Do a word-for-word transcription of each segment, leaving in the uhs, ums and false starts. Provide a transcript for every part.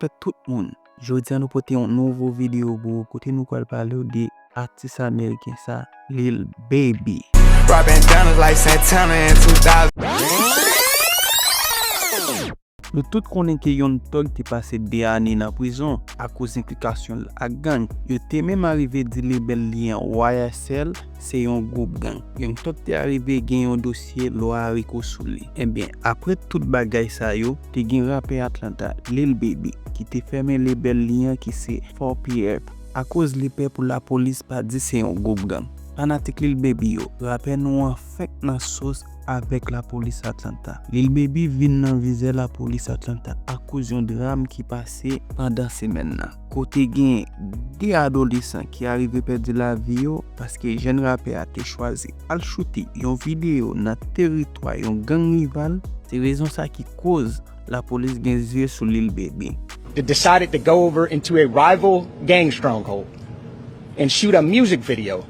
Respè tout moun. Jodi a nou pote yon nouvo videyo pou ou kote nou pral pale w de atis ameriken sa, Lil Baby. Robbing diamonds like Santana in two thousand. Nou tout konnen ke Young Thug te pase de ane nan prizon akoz enplikasyon l ak gang. Yo te menm arive di lebèl li an Y S L se yon gwoup gang. Young Thug te arive gen yon dosye lwa RICO sou li. Ebyen, apre tout bagay sa yo, te gen rapè Atlanta, Lil Baby, ki te fèmen lebèl li an ki se Four P F akoz li pè pou lapolis pa di se yon gwoup gang. Fanatik Lil Baby yo, rapè nou an fenk nan sos avèk lapolis Atlanta. Lil Baby vin nan vizè lapolis Atlanta akoz yon dram ki pase pandan semèn nan, kote gen de adolesan ki arive pèdi lavi yo paske jèn rapè a te chwazi al choute yon videyo nan teritwa yon gang rival. Se rezon sa ki koz lapolis gen zye sou Lil Baby. Decided to go over into a rival gang stronghold and shoot a music video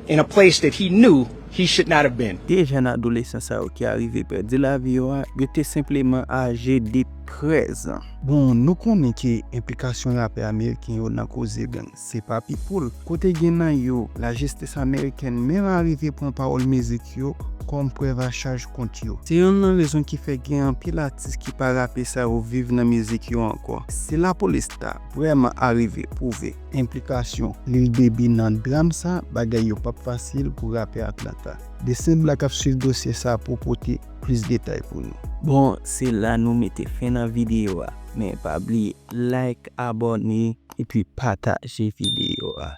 in a place that he knew he should not have been. De jèn adolesan sa yo ki arive pèdi lavi yo a, yo te senpleman aje de trèz an. Bon, nou konnen ke enplikasyon rapè ameriken yo nan koze gang se pa pi poul. Kote gen nan yo, lajistis amerikèn menm arive pran pawòl mizik yo kòm prèv a chaj kont yo. Se yonn nan rezon ki fè gen anpil atis ki pa rape sa yo viv nan mizik yo ankò. Si lapolis ta vrèman arive pwouve enplikasyon Lil Baby nan dram sa, bagay yo p ap fasil pou rapè Atlanta. Destin Black ap swiv dosye sa pou pote plis detay pou nou. Bon, se la nou mete fen nan videyo a. Men pa bliye like, abòne, epi pataje videyo a.